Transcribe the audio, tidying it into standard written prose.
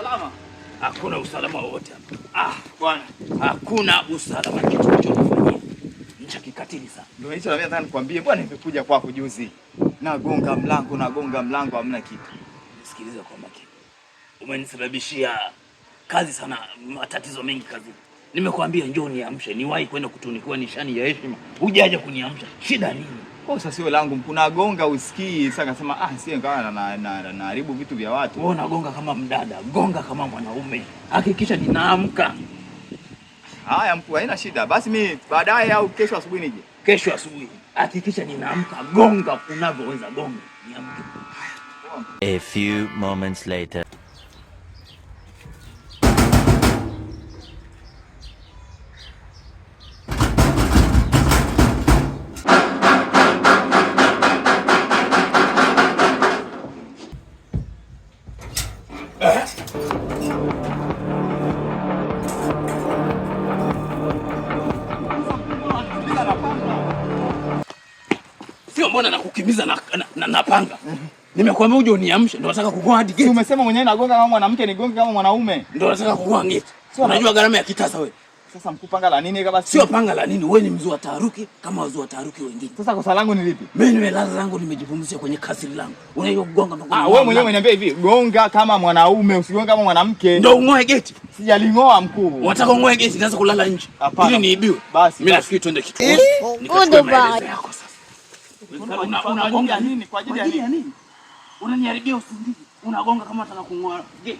Usalama. Hakuna usalama wowote hapa. Ah, Bwana. Hakuna usalama kitu kilichonifanyia. Ni cha kikatili sana. Ndio hicho na mimi nataka nikwambie bwana, nimekuja kwako juzi. Nagonga mlango hamna kitu. Nisikilize kwa makini. Umenisababishia kazi sana, matatizo mengi kazini. Nimekuambia njoo niamshe, niwahi kwenda kutunikiwa nishani ya heshima. Hujaja kuniamsha. Shida nini? Kosa sio langu, kunagonga usikii. Sasa akasema ah, sie nikawa na naharibu vitu vya watu. Wewe unagonga kama mdada, gonga kama mwanaume. Hakikisha ninaamka. Haya mkuu, haina shida. Basi mi baadaye au kesho asubuhi nije. Kesho asubuhi hakikisha ninaamka, gonga unavyoweza, gonga niamke. A few moments later. Sio mbona nakukimbiza na panga. Nimekuambia uje uniamshe, ndio nataka kugoa hadi Si geti. umesema mwenyewe nagonga kama mwanamke, nigonge kama mwanaume. Ndio nataka kugoa geti. Unajua gharama ya kitasa wewe. Sasa mkuu, panga la nini kama Sio panga la nini, wewe ni mzua taharuki kama wazua taharuki wengine. Sasa kosa langu ni lipi? Mimi nimelala zangu nimejipumzisha kwenye kasri langu. Unajua kugonga mpaka Ah, wewe mwenyewe umeniambia hivi, gonga kama mwanaume, usigonge kama mwanamke. Ndio ung'oe geti. Sijalingoa mkuu. Unataka ung'oe geti nianze kulala nje. Hapana. Ili niibiwe. Basi, Mimi basi. nafikiri twende kituoni. Nikachukue maelezo yako sasa. Unagonga nini? Kwa ajili ya nini? Unaniharibia usingizi. Unagonga kama unataka kung'oa geti.